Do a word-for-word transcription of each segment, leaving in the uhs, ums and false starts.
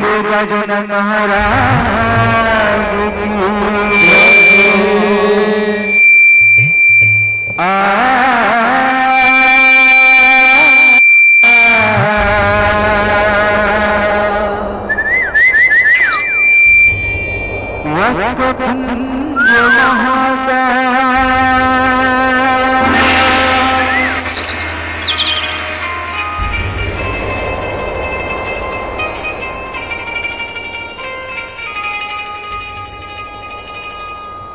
गजानन महाराज की। आ, वक्रतुंड महाकाय।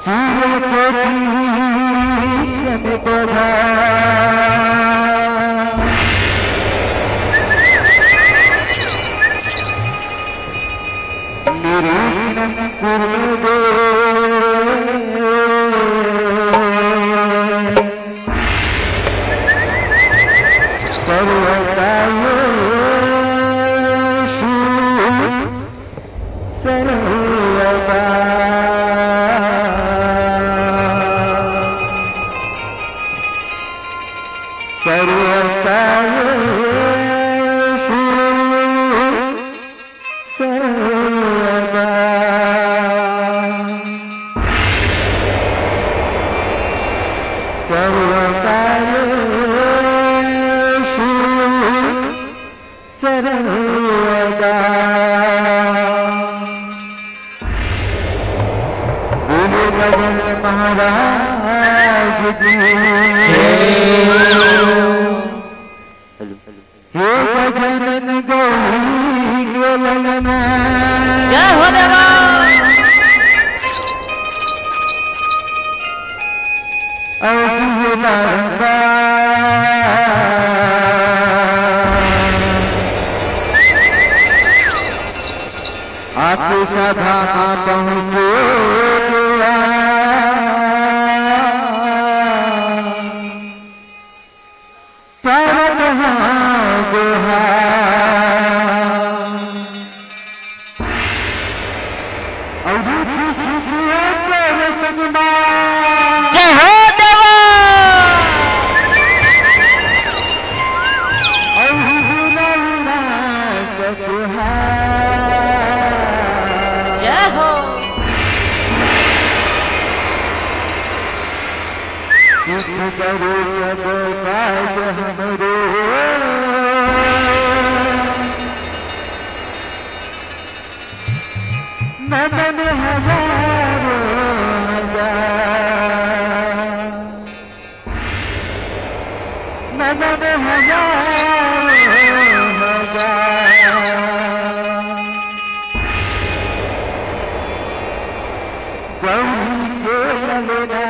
सूर्यकोटि समप्रभा। निर्विघ्नं कुरु मे देव। सर्वकार्येषु सर्वदा। सर्वकार्येषु सर्वदा। सर्वकार्येषु सर्वदा। बोलो गजानन महाराज की। हे गजानन गौरी के ललना। जय हो देवा। अवधि बारंबार। आके सभा मा पहुँचे गया। करत हां गोहार। अउ रुचि छिपिया कर संगमा। जय हो देवा। अउ हुजूर रघुनाथ सतुहार। जय हो। सुख करो सब काज हमरो। नमन हजारों हजार। नमन हजारों हजार। गौरी के ललना।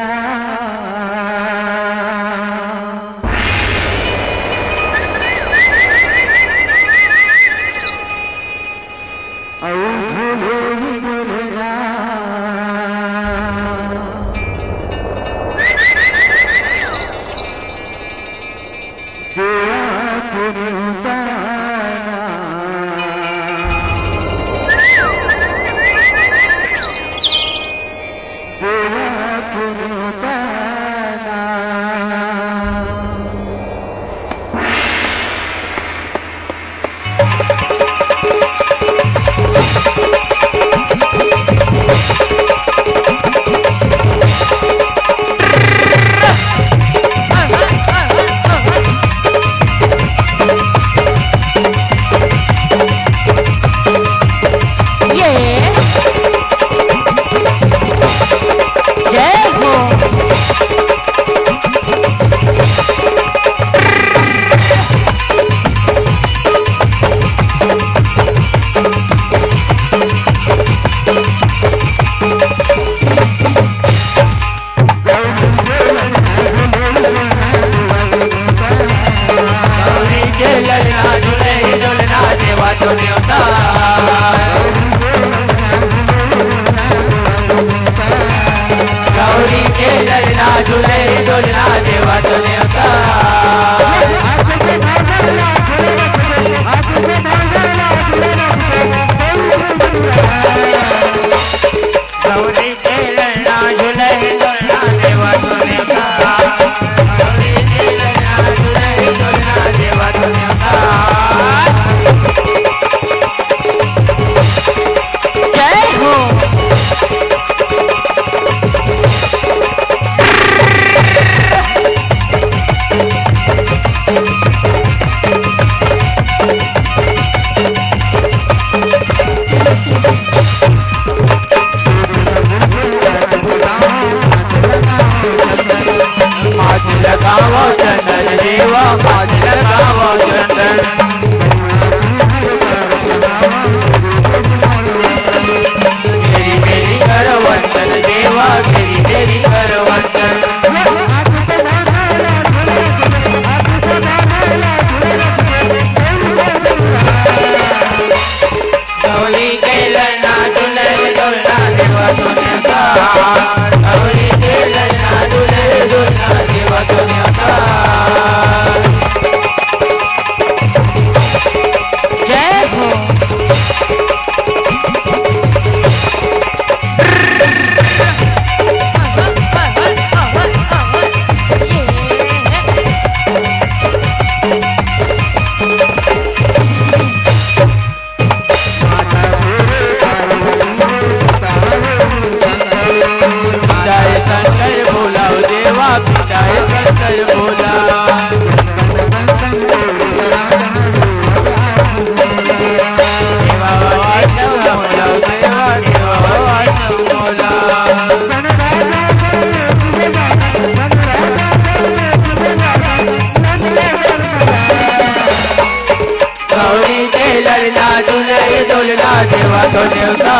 के ललना दुलई डोलना देवा तो नेवता।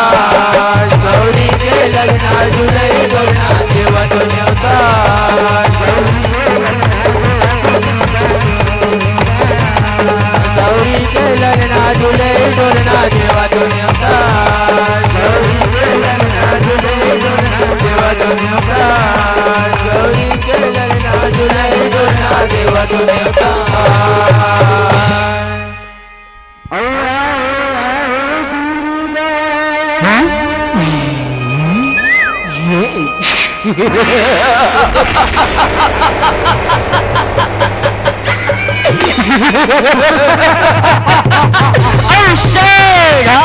गौरी के ललना दुलई डोलना देवा तो नेवता। गौरी के ललना दुलई डोलना देवा तो नेवता। गौरी के ललना दुलई डोलना देवा तो नेवता। गौरी के ललना दुलई डोलना देवा तो नेवता। ऐसे का?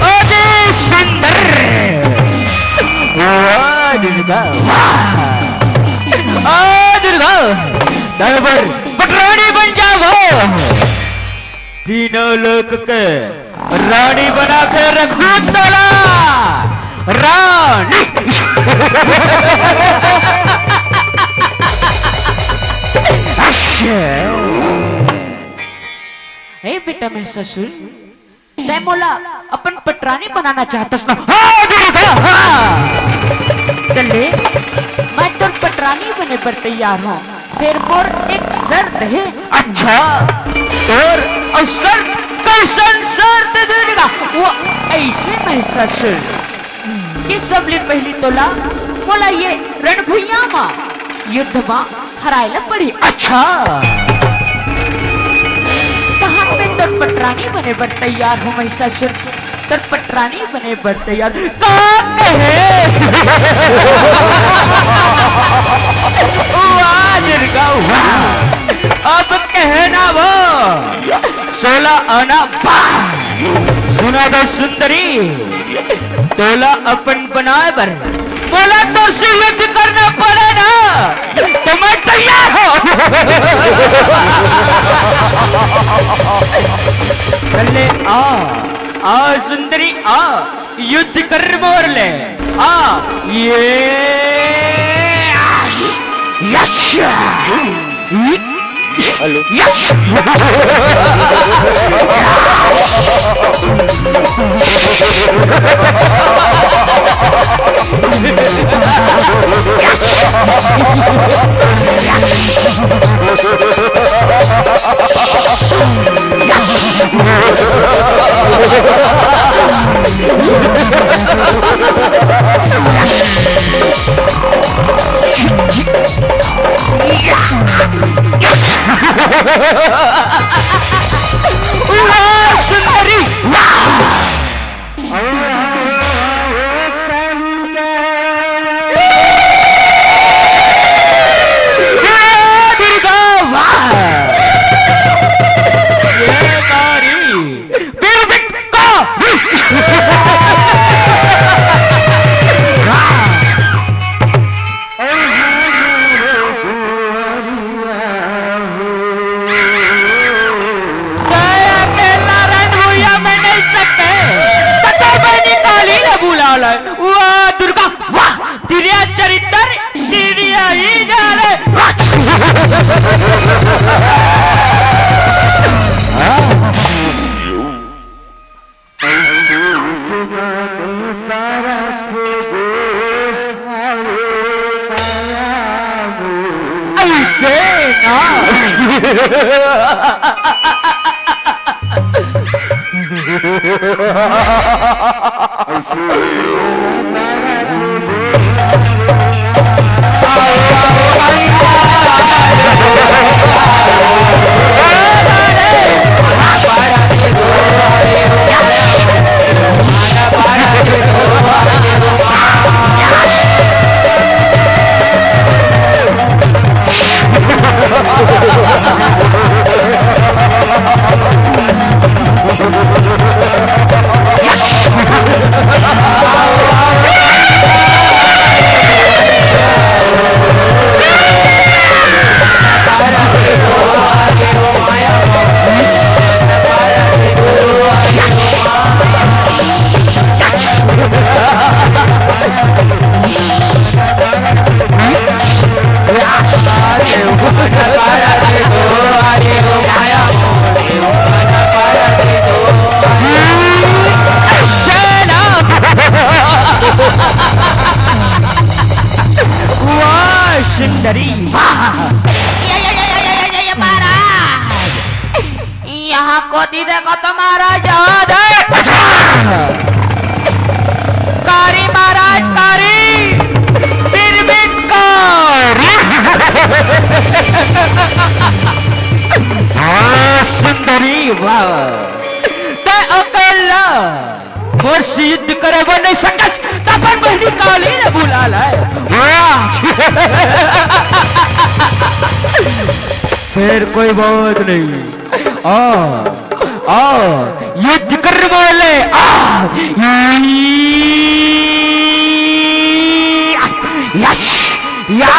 अति सुंदर। वाह दुर्गा, वाह। आ दुर्गा, दरबार पटरानी बन जाओ। तीनों लोक के रानी बना के रखो तोला। रानी। हे बेटा महिषासुर, तैं मोला अपन पटरानी बनाना चाहतस ना? हाँ, दुर्गा, हाँ। चल ले, मैं तोर पटरानी बने बर तैयार हूँ। फेर मोर एक शर्त हे। अच्छा, तोर अउ शर्त? कइसन शर्त दुर्गा? वो अइसे महिषासुर कि सबले पहिली तोला मोला ये रणभुइयां म युद्ध म हराय ल पड़ही। अच्छा, तहां मैं तोर पटरानी बने बर तैयार हूं महिषासुर। तोर पटरानी बने बर तैयार। का कहे? वाह दुर्गा, वाह। अब कहे ना वो। सोला आना, वाह। सुना दे सुंदरी, तोला अपन बनाए बर मोला तोर से युद्ध करना पड़े ना, तो मैं तैयार हूँ। चल ले, आ, आ सुंदरी, आ, युद्ध कर मोर ले, आ, ये, यश। हेलो। यस। वाह सुंदरी, वाह। हे दुर्गा, वाह। ये नारी। बिरबिट का। जय के नारायण भैया में नहीं सकते। कतई बहिनी काली ला बुला ले। वाह दुर्गा, वाह। तिरिया चरित्र, तिरिया ही जा रे। ऐसे ना। वाह सुंदरी, वाह। ये, ये, ये, महाराज। यहाँ कोती देखो तो महाराज, यहाँ देख। कारी महाराज, कारी। बिरबिट कारी। वाह सुंदरी, वाह। तैं अकेला मोर से युद्ध करे बर नहीं सकस, त अपन बहिनी काली ला बुला ले। वाह। फिर कोई बात नहीं। आ, आ, युद्ध कर वाले, आ, ई, यश, या।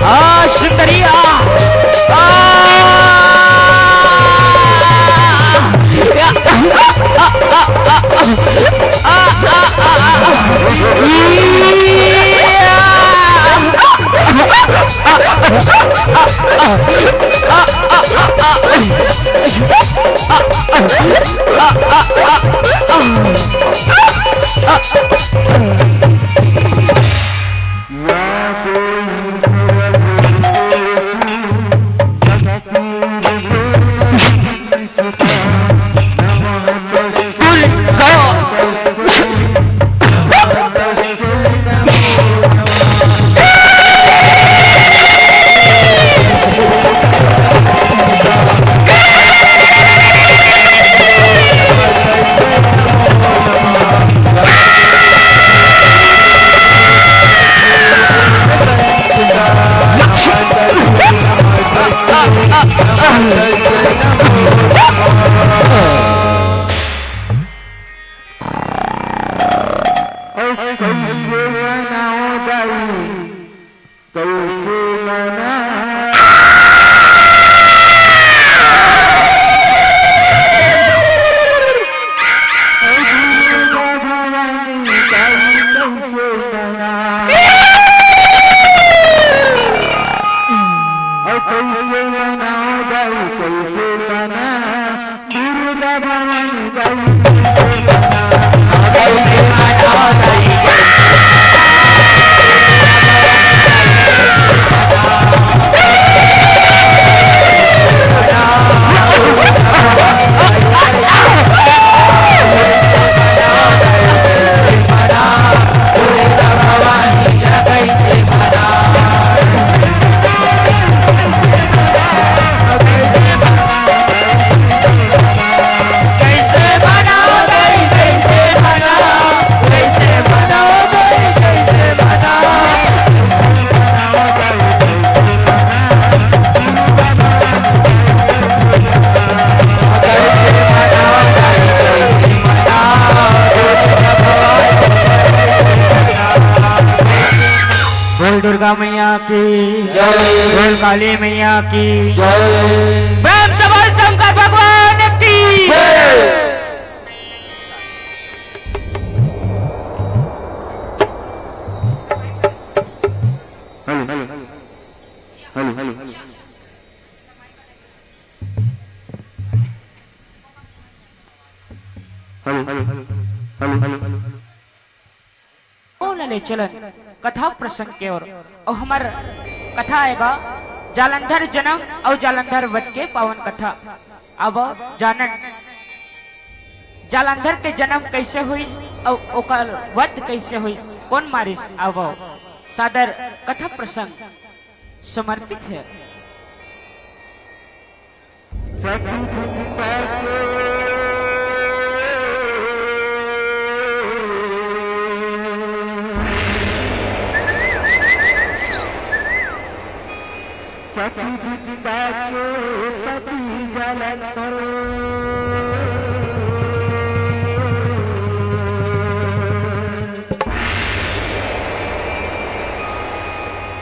आ, सुंदरी, आ। आ। बोल दुर्गा मैया की जय। बोल काली मैया की जय। प्रेम से बोल शंकर भगवान की जय। Hello, hello, hello. Hello, hello, hello. Hello, hello, hello. ओला ले चलन कथा प्रसंग के ओर। अउ हमर कथा आय गा जालंधर जनम अउ जालंधर वध के पावन कथा। अब जानन जालंधर के जनम कइसे होइस अउ ओकर वध कइसे होइस, कोन मारिस? अब सादर कथा प्रसंग समर्पित हे। सती सीता के, सती सीता के पति जलंधर।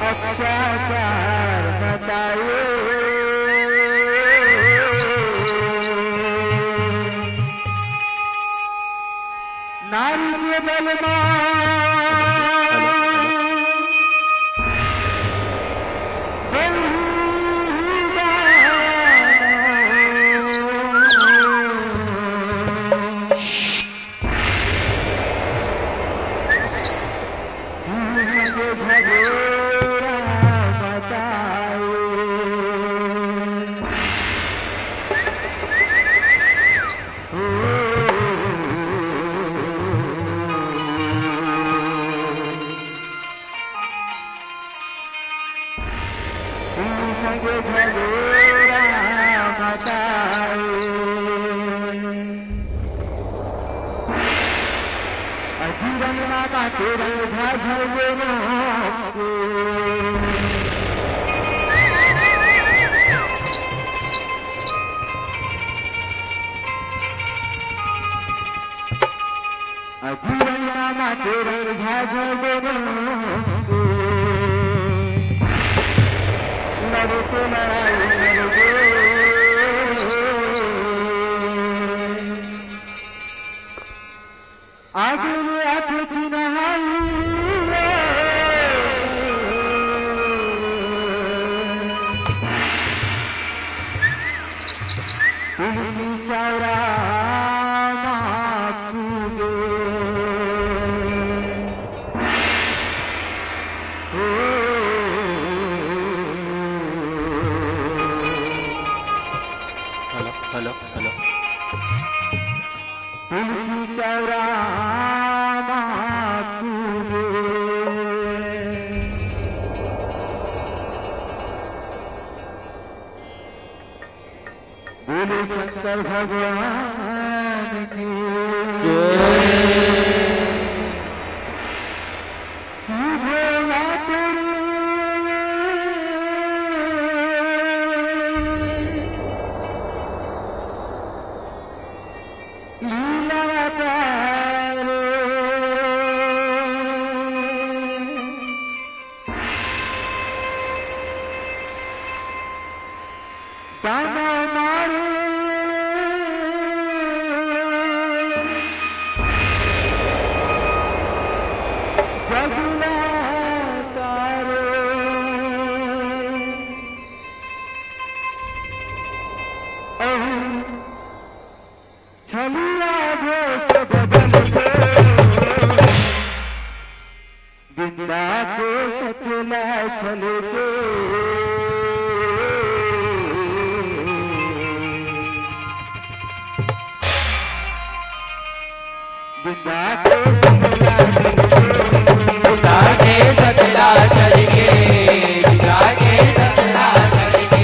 अत्याचार बताए। नारी के बलमा आगे में आथे चिन्हाई। तुलसी चौरा मा पूजे। Hello, hello, hello. तुलसी चौरा मा पूजे। बोले शंकर भगवान की जय। शिवरात्रि लीला पार। दाना मारे जगुला तारे। अहु बिंदा के सतला चल के। बिंदा के सतला चल के। बिंदा के सतला चल के। बिंदा के सतला चल के।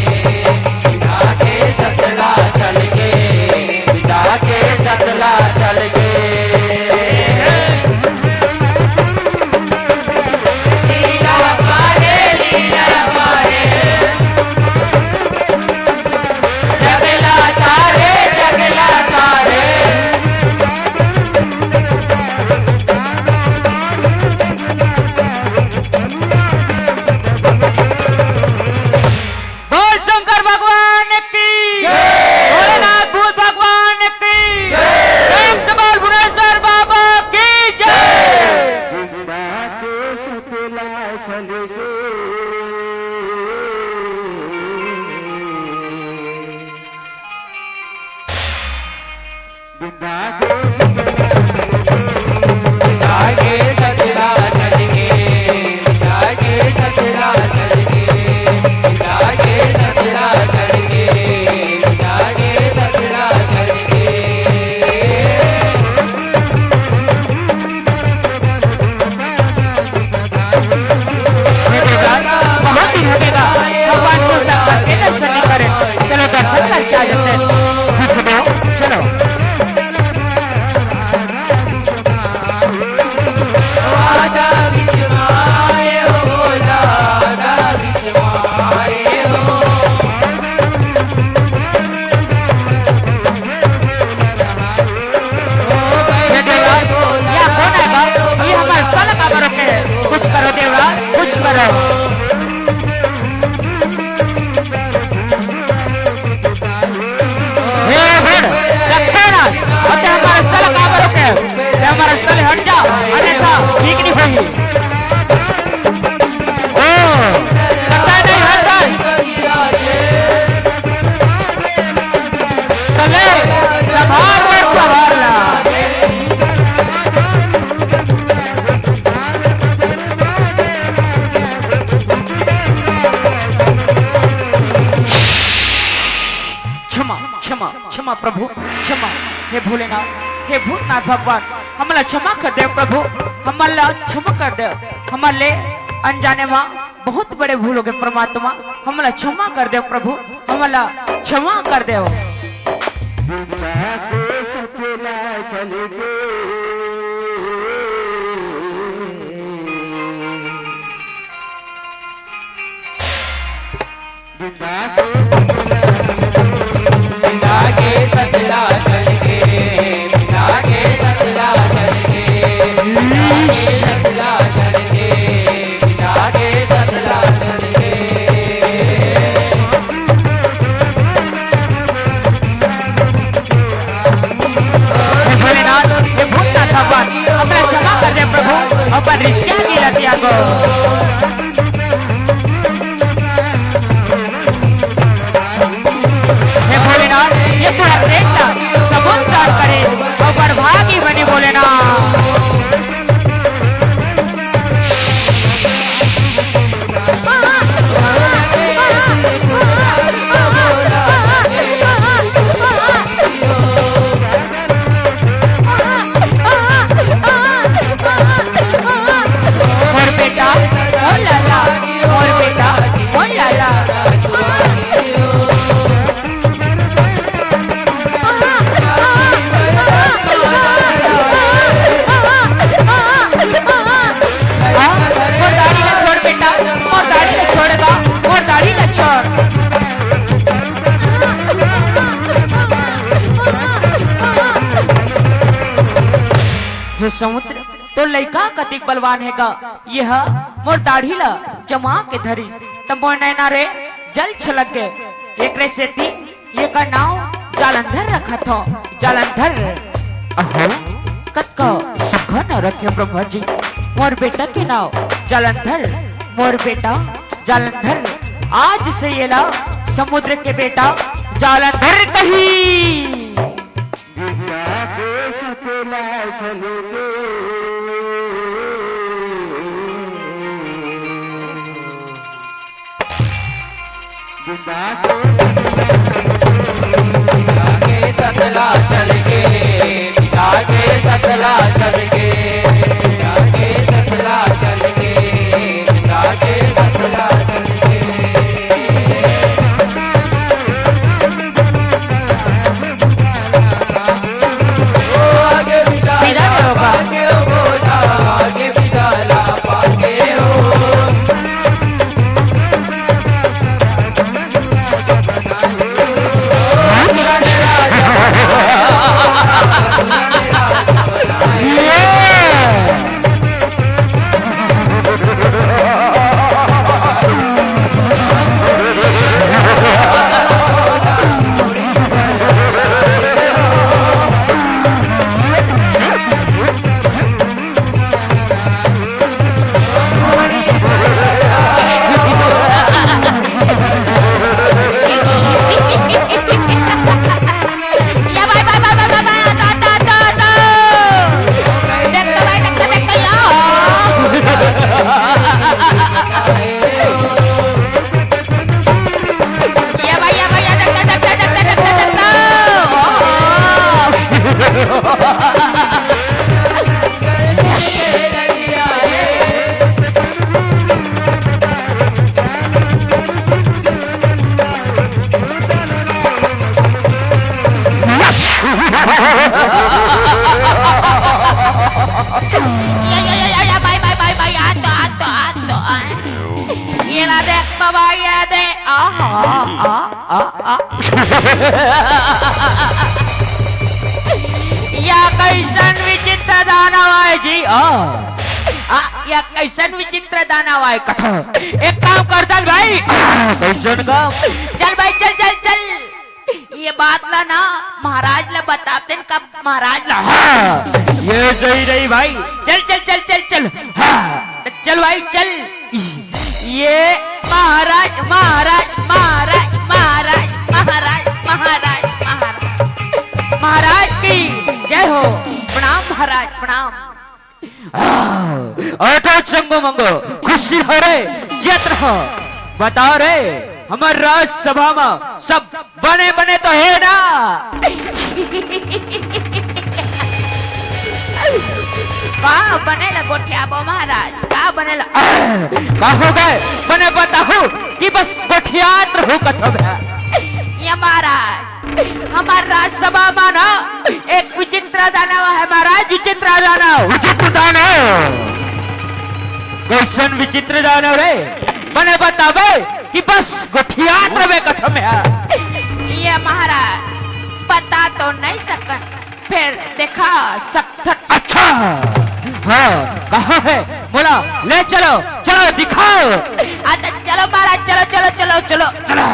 बिंदा के सतला चल के। बिंदा के सतला चल के। बोल शंकर भगवान की, भोलेनाथ भूत भगवान की, प्रेम से बोल भुवनेश्वर बाबा की जय। बहुत दिन हो गया, भगवान शिव शंकर के दर्शन नहीं करे। चलो, दर्शन करके आ जाते हैं। चलो। ये देवराज, ये कौन है बा? ये हमारे साला का बरो के है। कुछ करो देवराज, कुछ करो। हे हट, रखे ना। अरे हमारे साला का बरो के है। ये हमारे साले हट जा, अन्यथा ठीक नहीं होगी। ओ, पता नहीं हट जा। चले, संभाल रे, संभाल ला। क्षमा, क्षमा, क्षमा प्रभु, क्षमा। हे भोलेनाथ, हे भूतनाथ भगवान, हमला क्षमा कर दे प्रभु, हमला क्षमा कर दे। हमर ले अनजाने मा बहुत बड़े भूल हो गए परमात्मा, हमला क्षमा कर दे प्रभु, हमला क्षमा कर दे। बिंदा के सतला चल के। बिंदा के सतला चल के। बिंदा के सतला चल के। बिंदा के सतला चल के। बिंदा के सतला चल के। बिंदा के सतला चल के। हे भोलेनाथ, हे भूतनाथ भगवान, हमरा क्षमा कर दे प्रभु, अपन रिश्ता की रतिया को। हे भोलेनाथ, ये तोर प्रेम ला सबूत सार करे, अपन भागी बनी भोलेनाथ। मोर बेटा, मोर लाला, मोर बेटा, मोर लाला। हाँ, मोर दाढ़ी ला छोड़ बेटा, मोर दाढ़ी ला छोड़ बा, मोर दाढ़ी ला छोड़। हे समुद्र, तोर लइका कतिक बलवान हे गा, ये ह मोर दाढ़ी ला जमा के धरिस, त मोर नैना रे जल छलक गे। एकरे सेती एकर नाव जालंधर रखत हव, जालंधर। अहो, कतका सुघर नाव रखे ब्रह्मा जी। मोर बेटा के नाव जालंधर, मोर बेटा जालंधर। आज से एला समुद्र के बेटा जालंधर कही। या भाई, भाई, भाई, भाई, भाई, भाई, आता, आता, आता, आता। देख तो भाई, देख तो, देख तो, या। या भाई, या भाई, या देख तो, देख तो, देख तो, देख तो, देख तो। ओहो। या, या, या, या, या, भाई, भाई, भाई, भाई, आ तो, आ तो, आ तो, आ। ये ना देख बाबा, ये दे। आहा, आ, आ, आ। या कैसन विचित्र दानव आय जी, आ। आ, या कैसन विचित्र दानव आय कथा। एक काम कर चल भाई। कैसन काम? चल भाई, चल, चल, चल। ये बात ला ना महाराज ला बतातेन का महाराज ला। हाँ, ये सही रही भाई। चल, चल, चल, चल, चल। हाँ, तो चल भाई, चल। ये महाराज, महाराज, महाराज, महाराज, महाराज, महाराज, महाराज, महाराज की जय हो। प्रणाम महाराज, प्रणाम। आह, अटो चंगो मंगो, खुशी हो रे, जियत रहो। बताओ रे, हमर राजसभा में सब बने बने तो हे ना? का बने ला गोठियाबो महाराज, का बने ला? का हो गए? बने बताहू कि बस गोठियात रहू कथो भया। ये महाराज, हमर राजसभा में ना एक विचित्र दानव है महाराज, विचित्र दानव। विचित्र दानव? कैसन विचित्र दानव रे? बने बताबे कि बस गोठियात रहे कथो भया। ये महाराज, बता तो नहीं सकन, फिर देखा सकथन। अच्छा, हाँ, कहाँ है? मोला ले चलो, चलो दिखाओ। अच्छा, चलो महाराज, चलो, चलो, चलो, चलो। चलो।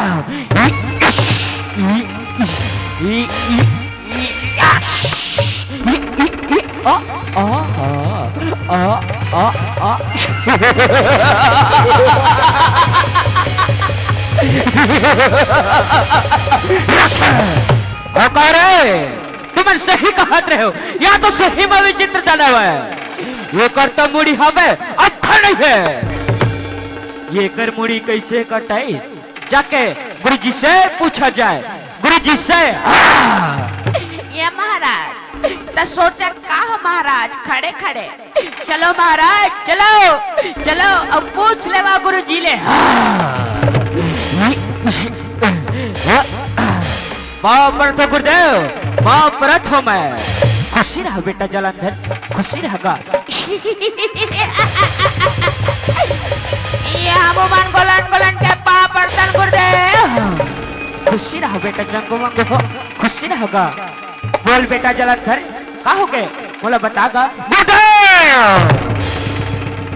आ, आ, आ, आ, आ। ओ का रे? तुमन सही कहत रहे हो, या तो सही में विचित्र दानव है। एकर तो मुड़ी हवे, अच्छा नहीं है। एकर मुड़ी कैसे कटाई? जाके गुरुजी से पूछा जाए। गुरुजी से। हाँ। ये महाराज, त सोचत का हो महाराज, खड़े खड़े। चलो महाराज, चलो, चलो, अब पूछ लेवा गुरुजी ले। हाँ। पाँव परथों गुरुदेव, पाँव परथों मैं। खुशी रह बेटा जलंधर, खुशी रह गा। ये हमू मन गोलन गोलन के पाँव परथन गुरुदेव। खुशी रह बेटा जंगो मंगो, खुशी रह गा। बोल बेटा जलंधर, का हो गए? मोला बता गा। गुरुदेव!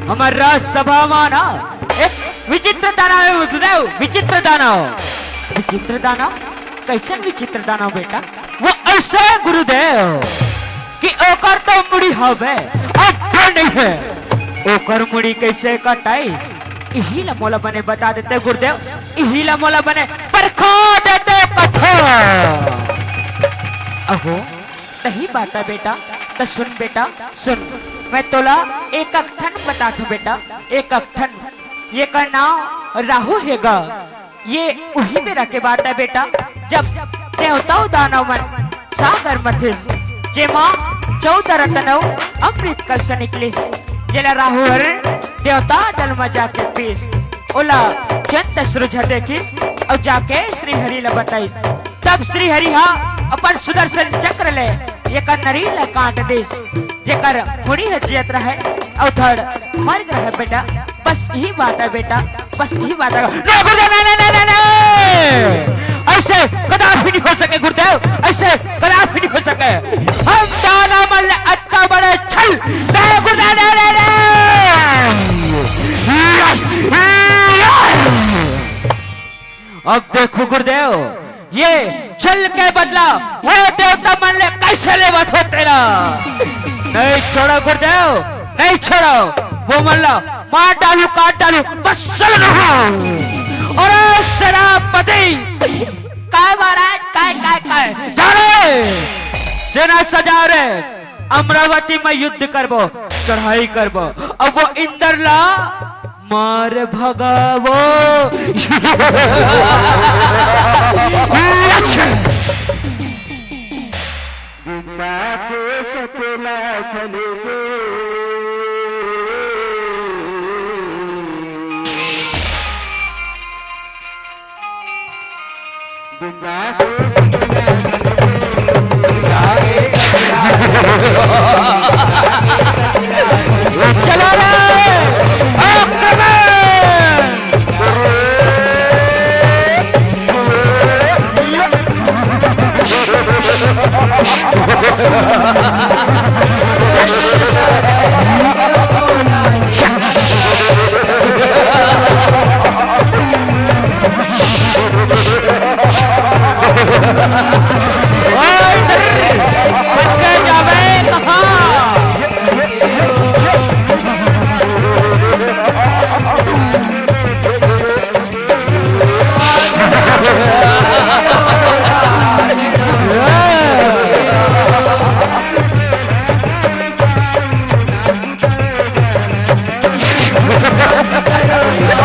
हमर राजसभा में ना एक विचित्र दानव है गुरुदेव, विचित्र दानव। विचित्र दानव? कैसन विचित्र दानव बेटा? वो ऐसे गुरुदेव कि ओकर तो मुड़ी हवे, अब नहीं है। ओकर मुड़ी कैसे कटाइस? इही ला मोला बने बता देते गुरुदेव, इही ला मोला बने परखा देते कथो। अहो, सही बात है बेटा, त सुन बेटा, सुन, मैं तोला एक अकठन बताथों बेटा, एक अकठन। ये का नाम राहु हेगा। ये उही बेरा के बात है बेटा, जब देवता अउ दानव मन सागर मथिस, जेमा चौदह रतन अउ अमृत कलश निकलिस, जेला राहु हर देवता दल म जाके पीस। ओला जंत सुरझा देखिस अउ जाके श्री हरि ला बताइस। तब श्री हरि हा अपन सुदर्शन चक्र ले एकर नरी ला काट दिस। जेकर मुड़ी ह जियत रहय अउ धड़ मर गे रहय बेटा। बस यही बात है बेटा, बस यही बात है। नहीं गुरुदेव, नहीं, नहीं, नहीं, नहीं, नहीं। ऐसे कदापि नहीं हो सके गुरुदेव, ऐसे कदापि नहीं हो सके। हम दानव मन ले अतका बड़े छल, नहीं गुरुदेव, नहीं, नहीं, नहीं। अब देखो गुरुदेव, ये छल के बदला वो देवता मन ले कैसे लेवत हो तेला। नहीं छोड़व गुरुदेव, नहीं छोड़व। वो मन ला मार डालूं, काट डालूं, बस चल रहा हूँ। अरे सेनापति, काय महाराज, काय, काय, काय? जा रे, सेना सजा रे, अमरावती में युद्ध करबो, चढ़ाई करबो। अब वो इंदर ला मार भगावो। बिना के सकेला चले गे। बिना के सकेला चले गे। चलो रे, आक्रमण!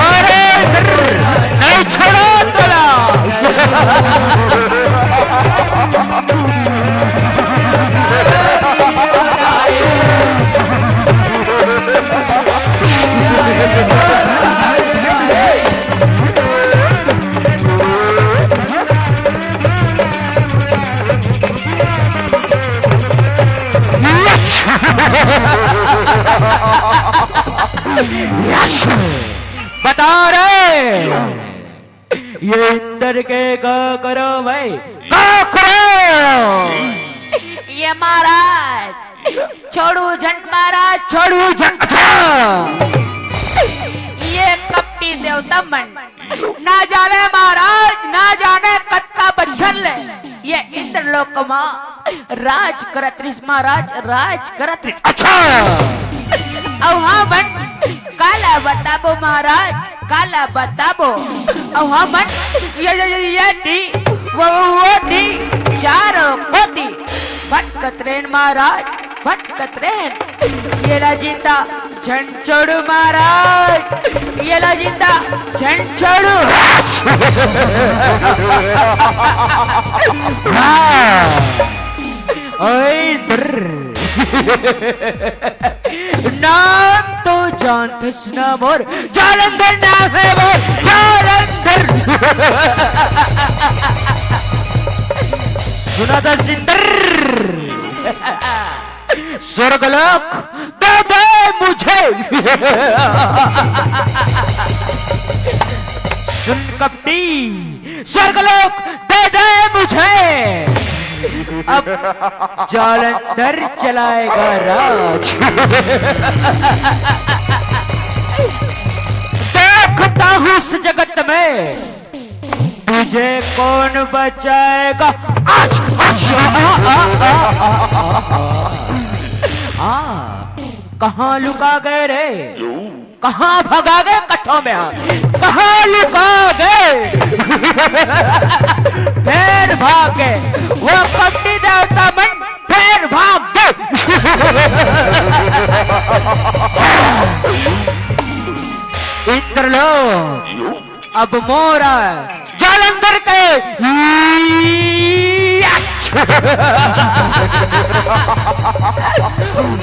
अरे, नहीं छोड़ो तोला। बता रे, ये इंदर के का करो भाई, का करो? ये महाराज, छोड़ू झंड महाराज, छोड़ू झंड। अच्छा। ये कपटी देवता मन ना जाने महाराज, ना जाने कतका बछर ले ये इंद्रलोक मा राज करत रिस महाराज, राज करत रिस। अच्छा। अउ हमन काला बताबो महाराज, काला बताबो। अउ हमन ये, ये, ये, ये दी, वो, वो दी, चारों कोती भटकत रेन महाराज, भटकत रेन। ये ला जिंदा झंड छोड़ू महाराज, ये ला जिंदा झंड छोड़ू। ओए, द्र। नाम तो जानथस ना मोर, जालंधर नाम है मोर, जालंधर। सुना था सिंदर। स्वर्गलोक दे दे मुझे। सुन कपटी, स्वर्गलोक दे दे मुझे। अब जालंधर चलाएगा राज। देखता हूँ इस जगत में तुझे कौन बचाएगा? आज, आज, आ, आ, आ, आ, आ, आ, आ, आ, कहाँ लुका गए रे? कहाँ भगा गए कथों में? हाँ, कहाँ लुका गए? फेर भाग गए वो कपटी देवता मन, फेर भाग गए। इंद्रलोक अब मोरा जालंधर के।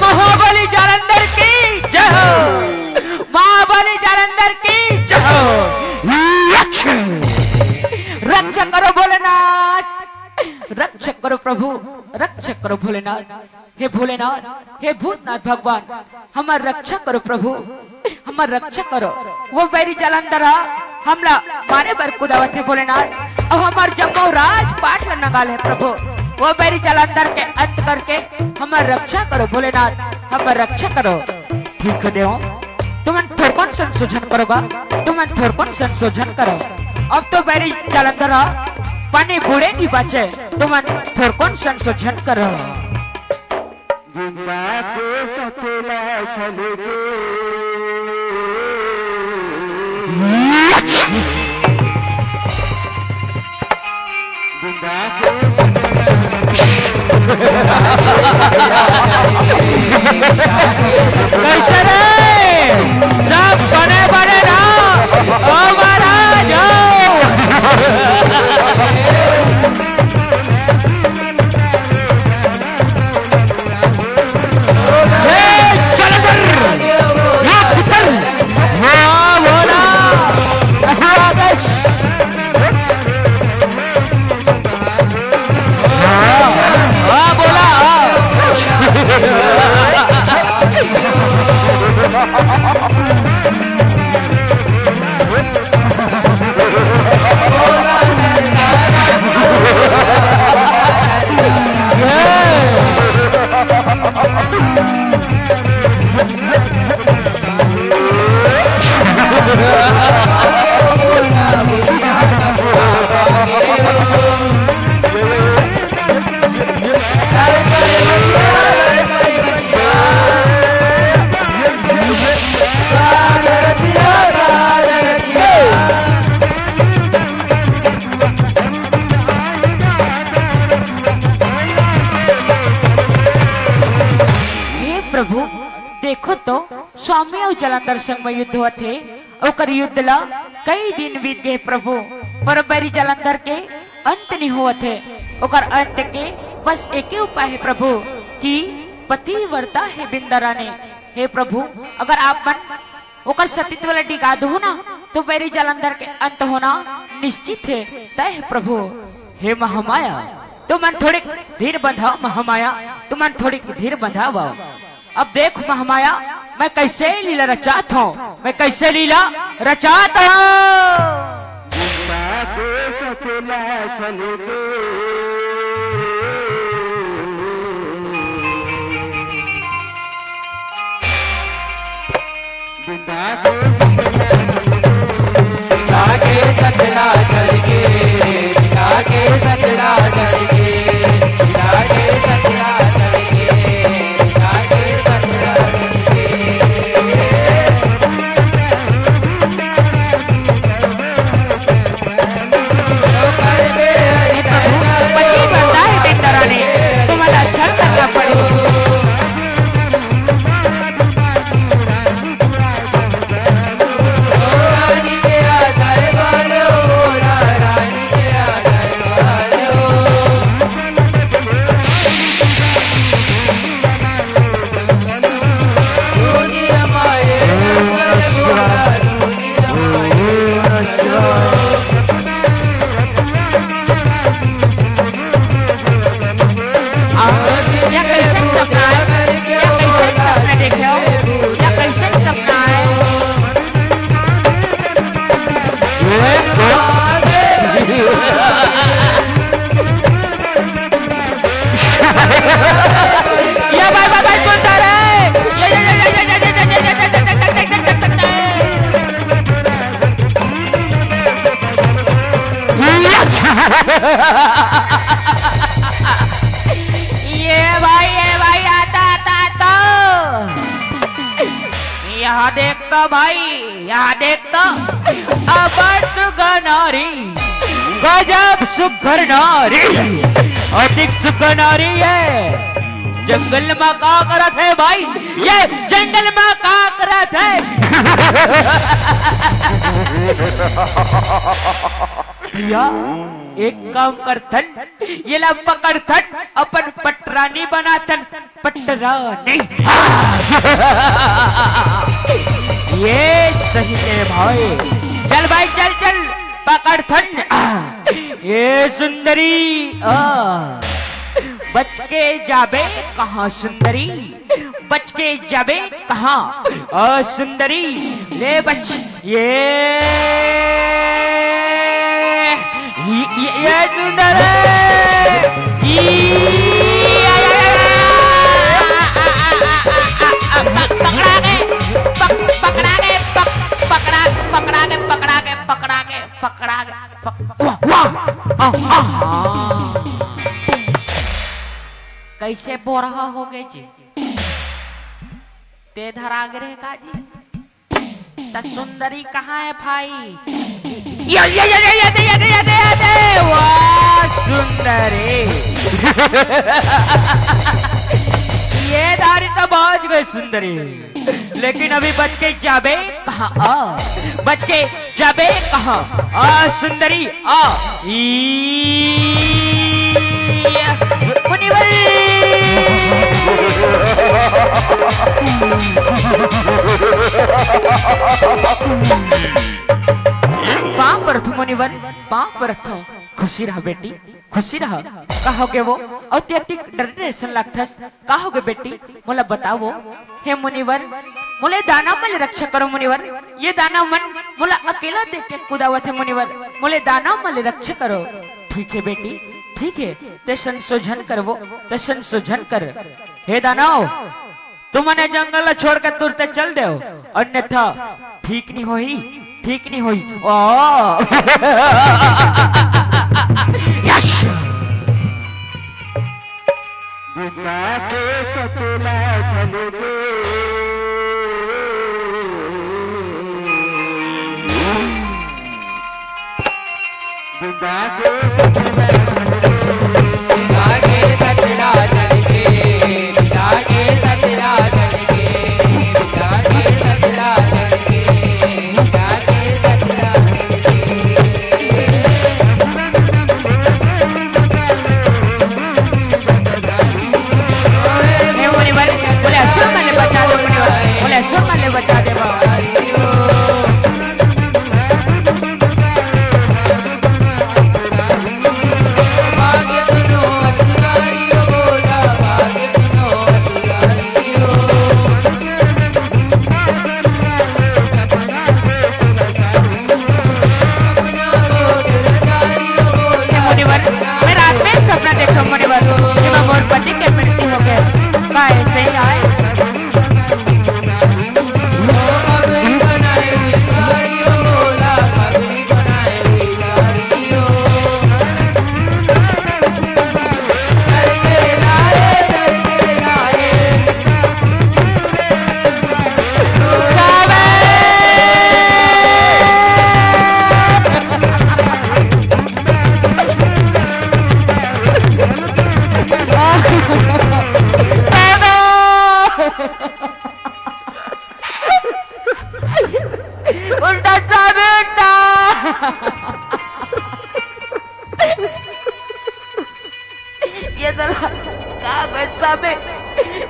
महाबली जालंधर की जय हो। महाबली जालंधर की जय हो। रक्षा करो भोलेनाथ, रक्षा करो प्रभु, रक्षा करो भोलेनाथ। हे भोलेनाथ, हे भूतनाथ भगवान, हमर रक्षा करो प्रभु, हमर रक्षा करो। वो बैरी जालंधर ह हमला मारे बर कुदावत हे भोलेनाथ, अउ हमर जम्मो राजपाट ल नंगा ले प्रभु। वो बैरी जालंधर के अंत करके हमर रक्षा करो भोलेनाथ, हमर रक्षा करो। ठीक हे देव, तुमन थोरकन संशोधन करो गा, तुमन थोरकन संशोधन करो। अब तो बैरी जालंधर ह पानी बूड़े नइ बाचे, तुमन थोरकन संशोधन करो। बिंदा के सतला छल के। बिंदा के कैसे रे? सब बने बने रहो। ओ महाराज, ओ। हे जलंधर, हे पुत्र, हे भोला, हे आदेश। हाँ, हाँ, बोला, हाँ। हे प्रभु, देखो तो, स्वामी अउ जालंधर संग में युद्ध होवत हे। ओकर युद्ध ला कई दिन बीत गए प्रभु, पर बैरी जालंधर के अंत नहीं होवत हे। ओकर अंत के बस एके उपाय हे प्रभु, कि पतिव्रता हे बिंदा रानी। हे प्रभु, अगर आप मन ओकर सतीत्व ला डिगा दहू ना, तो बैरी जालंधर के अंत होना निश्चित हे, तय हे प्रभु। हे महामाया, तुमन थोड़े धीर बंधाओ महामाया, तुमन थोड़े धीर बंधाओ। अब देख महामाया, मैं कैसे लीला रचात हूँ, मैं कैसे लीला रचात हूँ। बिंदा के सतला छल के। बिंदा के सतला छल के। बिंदा के सतला छल के। बिंदा के सतला छल के। बिंदा के सतला छल के। बिंदा के सतला छल के। हे प्रभु, पति बंदा हे बिंदा रानी, तुम्हारा अच्छा करना पड़े। या कैसन सपना आय? या कैसन सपना देखे हो? या कैसन सपना आय? ये भाई, भाई, भाई, कौन जा रहा है? ये, ये, ये, ये, ये, ये, ये, ये, ये, ये, ये, ये, ये, ये, ये, ये, ये, ये, ये भाई, ये भाई, आता, आता, आता। यहाँ देख तो भाई, यहाँ देख तो। अबर सुघर नारी, गजब सुघर नारी, अधिक सुघर नारी है। जंगल में का करत है भाई? ये जंगल में का करत है? भैया, एक काम करथन, येला पकड़थन, अपन पटरानी बनाथन। पटरानी। ये सही है भाई। चल भाई, चल, चल, पकड़थन। ये सुंदरी, आ, बच के जाबे कहाँ सुंदरी? बच के जाबे कहाँ? ओ सुंदरी, ले बच। ये, ये, ये, ये सुंदरी। ई, पकड़ा गए, पक-, पकड़ा गए, पक-, पकड़ा, पकड़ा गए, पकड़ा गए, पकड़ा गए, पकड़ा गए, पक-, वाह, वाह, आ, आ, आ। कैसे बोरहा हो गए जी? ते धरा गे रहे का जी? त सुंदरी कहाँ है भाई? ये, ये, ये, ये, ये दे, ये दे, ये दे, ये दे। वाह, सुंदरी। ये दारी तो पहुंच गई सुंदरी। लेकिन अभी बच के जाबे कहाँ? आ, बच के जाबे कहाँ? आ, सुंदरी, आ। ई, मुनिवर। पाँव परथों मुनिवर, पाँव परथों। खुशी रह बेटी, खुशी रह। का होगे वो? अउ ते अतिक डरे असन लागथस। का होगे बेटी? मोला बताओ। हे मुनिवर, मोला दानव मन ले रक्षा करो मुनिवर। ये दानव मन मोला अकेला देख के कुदावत हे मुनिवर। मोला दानव मन ले रक्षा करो। ठीक है बेटी, ठीक है। ते संशोधन करवो, ते संशोधन कर। हे दानव, तुमन ए जंगल ला छोड़ के तुरते चल देव, अन्यथा ठीक नहीं होही, ठीक नहीं होही। ओ। यस। बिता के सतला चल गे। ए मुनिवर, बोले असुर मन ले बचा दे मुनिवर, बोले असुर मन ले बचा दे बाबा। ए मुनिवर, मैं रात में सपना देखा मुनिवर, कि मैं मोर पति के मृत्यु हो गए। का ऐसे ही आए? उल्टा स्वामी, उल्टा। ये साला का बच्चा बे?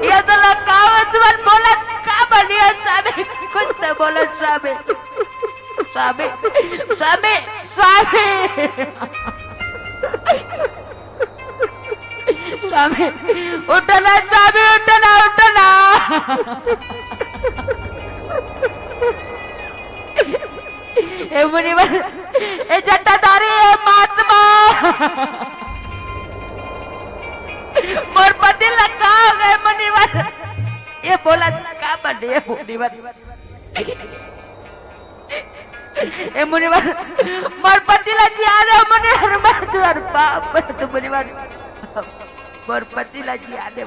ये साला का बच्चा बोला? का बनिया स्वामी? कुछ तो बोला स्वामी। स्वामी, स्वामी, स्वामी। स्वामी, उठना स्वामी, उठना, उठना। ए मुनिवर, ए जटाधारी, ए महात्मा, मोर पति ला का हो गए मुनिवर? ये बोला का बने मुनिवर? ए मुनिवर, मोर पति ला जिया दे मुनिवर, मोर तुहर पाँव परथों मुनिवर, मोर पति ला जिया दे।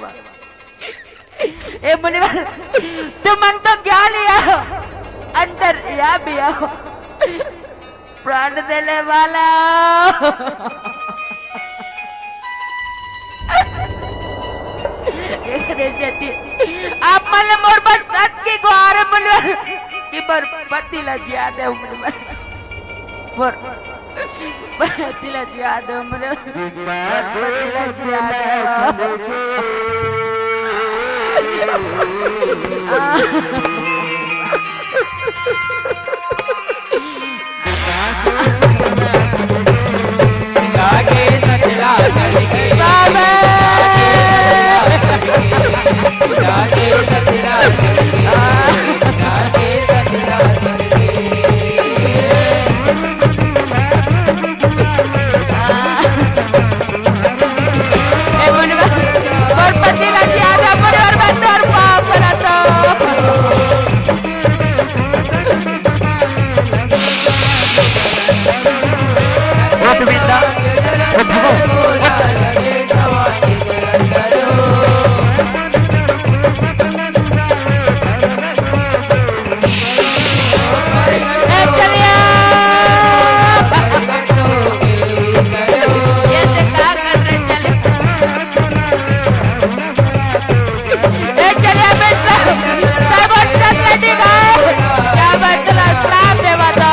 ए मुनिवर, तुमन तो ज्ञानी हो, अंतर्यामी हो, प्राण देने वाला। ये रे जति, आप मन मोर बस सत के गुहार मुनिवर, कि मोर पति ला जिया दे मुनिवर। मोर, पति ला जिया दे हमर, पति ला जिया दे। ए मनवा, मोर पति ला जिया दे, मोर बात तोर पाप परत। उठ बिंदा, उठ गो, उठ। ए चलिया। ये से का कर रहे चले? ए चलिया बेटा, सब अच्छा सेटिंग है। क्या बात है, श्राप देवा तो।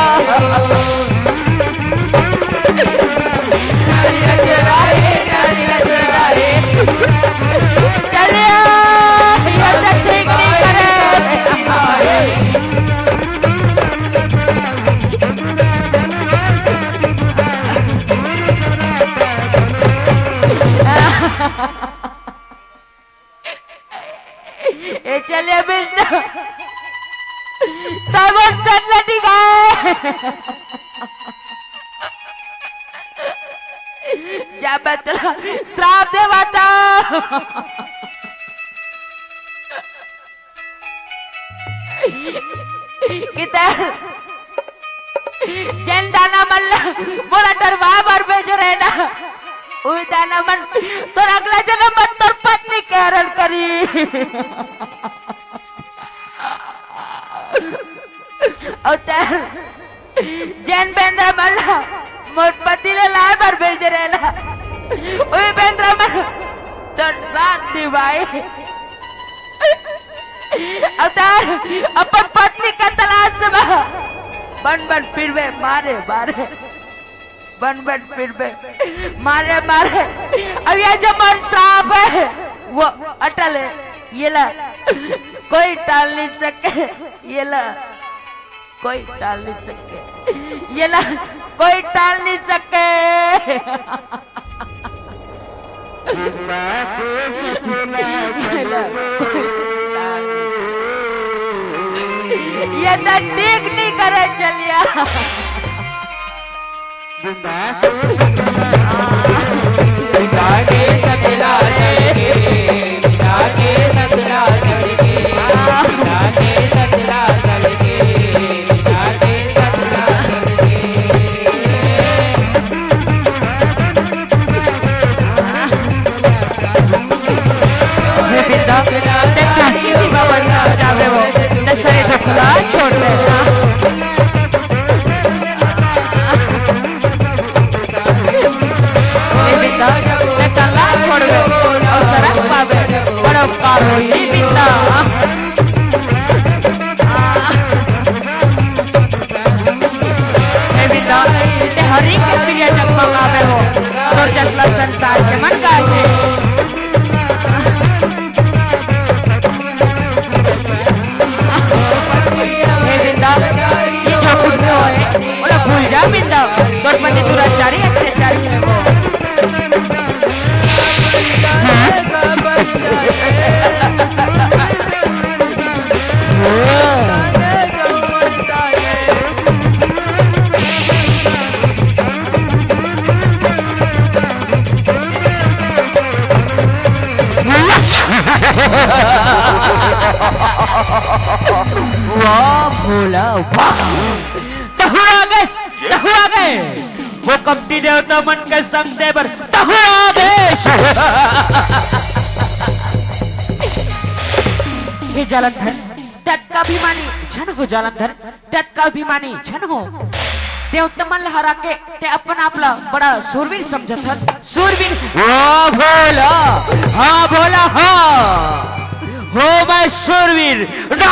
चलिए, ये तो ठीक नहीं करे। ए चलिए विष्णु, तब चटपटी गाय। जा बतला, श्राप देवा तो। किता जेन दाना मन ला मोला डरवा बर भेजे रहे ना, उही दाना मन तोर अगला जन्म में तोर पत्नी के हरण करी। अउ तैं जेन बेंदरा मन ला मोर पति ले लाए बर भेजे रहे ना, उही बेंदरा मन तोर साथ निभाए। अवतार, अपन पत्नी का तलाश में बन बन फिरबे, मारे मारे, बन बन फिरबे, मारे मारे। अब ये जो मोर श्राप है, वो अटल है, ये ला कोई टाल नहीं सके, ये ला कोई टाल नहीं सके, ये ला कोई टाल नहीं सके। ये तो ठीक नहीं करे चलिया। ये बिंदा, ते काशी भी बाबा ना जावे वो, ते सरे ढोकला छोड़ दे। ये बिंदा, ते तला छोड़ दे, और सरक पावे, बड़ो कारो ये बिंदा। हे बिंदा, ते हरि के प्रिय जगमगावे हो, तोर जसला संसार के मन गाजे। हे बिंदा, ये जो कुछ होए, ओला भूल जा बिंदा, तोर पति दुराचारी अत्याचारी है वो। वाह भोला वाह। तहु आ गए, तहु आ गए। वो कपटी देवता मन के संग दे बर तहु आ गए। हे जलंधर, ततका अभिमानी झन हो जलंधर, ततका अभिमानी झन हो। देवता मन ल हरा के ते अपन आप ल बड़ा सूरवीर समझत हस। सूरवीर। ओ भोला, हाँ भोला, हाँ। हो मैं सूरवीर, ना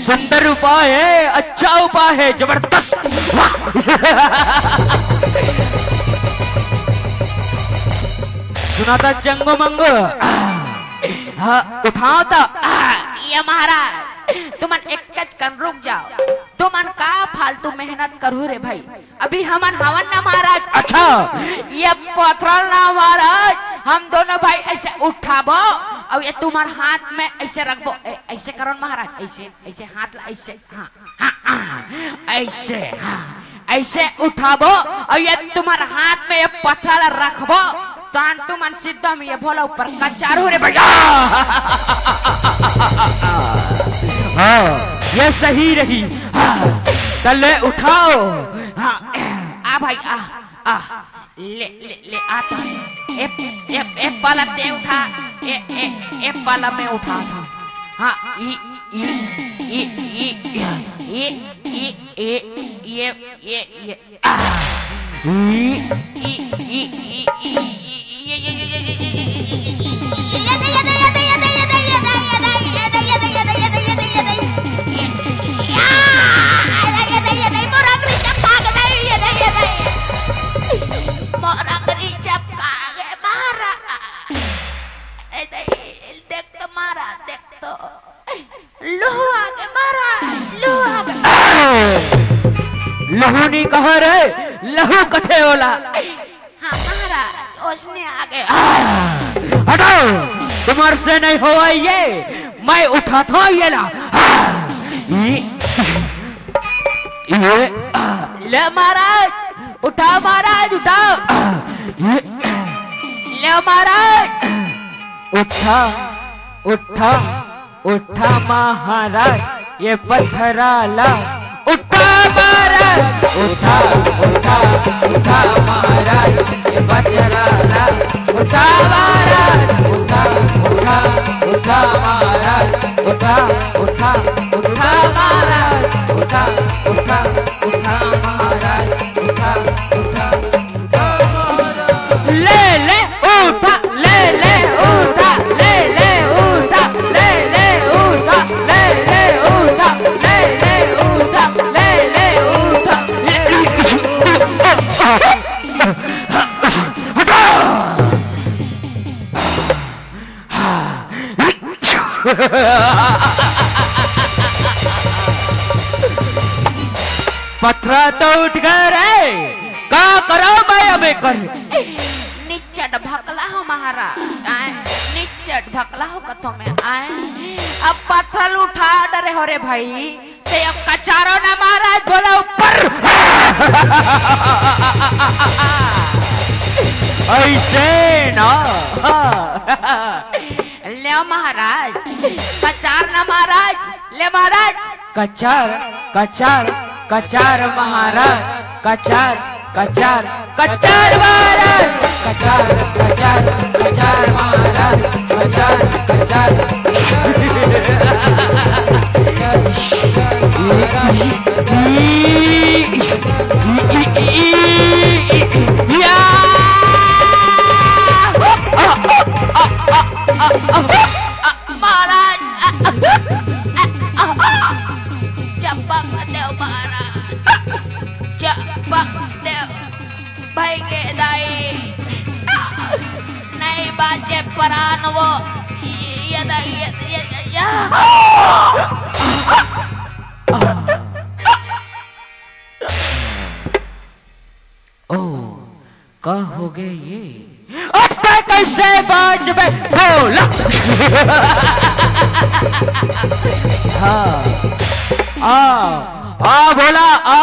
सुंदर उपाय है, अच्छा उपाय है, जबरदस्त। वाह। सुनाता चंगो मंगो। हाँ, उठाओ तो। ये महाराज, तुमन एक कन रुक जाओ। तुमन का फालतू मेहनत करू रे भाई? अभी हमन हवन ना महाराज। अच्छा। ये पथरा ना महाराज, हम दोनों भाई ऐसे उठाबो अउ ये तुम्हार हाथ में ऐसे रखबो। ए, ऐसे करो ना महाराज, ऐसे, ऐसे हाथ ला, ऐसे, हाँ, हाँ, हाँ, ऐसे, हाँ, ऐसे उठाबो अउ ये तुम्हार हाथ में ये पथरा ला रखबो। तान तुमन सीधा में ये भोला ऊपर कचार हो रे भैया। हाँ, ये सही रही। हाँ, त ले उठाओ। हाँ, आ भाई, आ, आ, ले, ले, ले, आ तो। ए, ए, ए, पाला ते उठा, ए, ए, ए, पाला मैं उठा था। हाँ, ई, ई, ई, ई, ई, ई, ई, ए, ये, ये, ये। मोर अंगरी चपका गे मारा। ए दई, देख तो मारा, देख तो। लहू आगे मारा, लहू आगे। लहू नी कहा रे, लहू कथे ओला। हाँ महाराज, ओसने आगे। हटाओ, तुम्हार से नहीं होवा ये, मैं उठाता हूँ ये ला। ये, ये, ले महाराज, उठा महाराज, उठा। ये, ले महाराज, उठा, उठा। उठा महाराज, ये पथरा ला। उठा महाराज, उठा, उठा, उठा महाराज, ये पथरा ला। उठा महाराज, उठा, उठा, उठा महाराज, उठा, उठा, उठा महाराज, उठा, उठा, उठा महाराज, उठा, उठा। ले, ले, उठा, ले, ले, उठा, ले, ले, उठा, ले, ले, उठा, ले, ले, उठा, ले, ले, उठा, ले, ले, उठा। हटा! पथरा तो उठ गए रे, का करो भाई अबे कर। निच्चट भकला हो महाराज, आय, निच्चट भकला हो कथो में, आय। अब पथरा उठा डरे हो रे भाई, ते अब कचारो ना महाराज, बोला ऊपर। ऐसे ना। ले महाराज, कचार ना महाराज, ले महाराज। कचार, कचार, कचार महाराज, कचार, कचार, कचार महाराज, कचार, कचार, कचार महाराज, कचार, कचार। या। महाराज, चपक देव महाराज, चपक देव। भाई के दाई, नहीं बाचे परान वो। ये दाई, ये, ये, ये, ये। ओ, का हो गए ये? अब तै कैसे बाँचबे? बोला। हाँ। आ, आ, बोला, आ।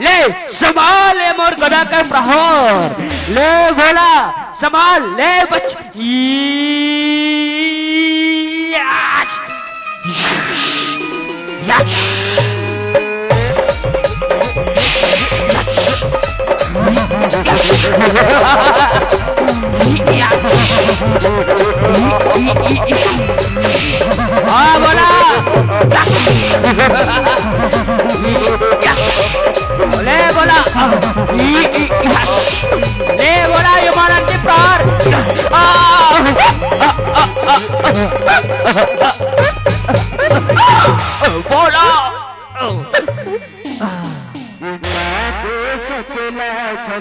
ले, संभाल, ये मोर गदा के प्रहार। ले, बोला, संभाल, ले, बच-, ई, आ। हाँ, बोला। ले, बोला। ले, बोला, ये मारा के पार। आ। बोला। जय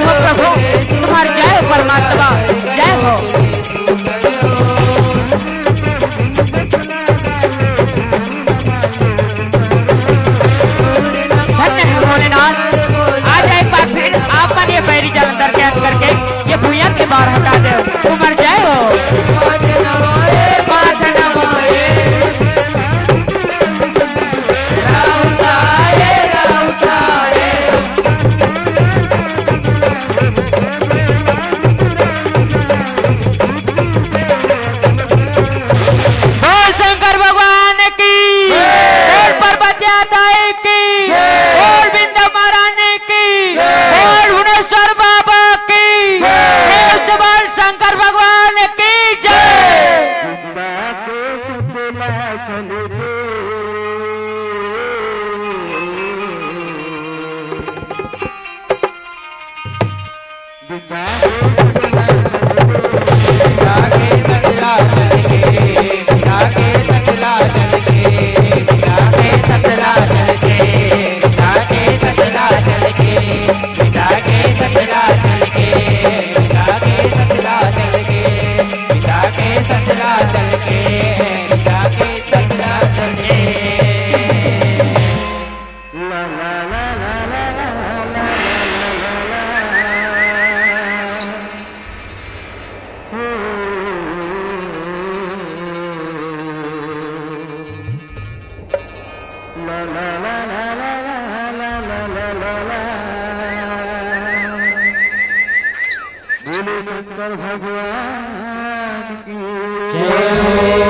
हो प्रभु, तुम्हारी जय हो परमात्मा, जय हो। धन्य है भोलेनाथ। आज एक बार फिर आपन ये बैरी जलंधर के अंदर के ये भुइयां के बाहर हटा दे। उमर जय हो। बोल शंकर भगवान की, बोल पार्वती दाई की, बोल बिंदा महारानी की, बोल भुवनेश्वर बाबा की, बोल शंकर भगवान की जय। बोले शंकर भगवान की जय।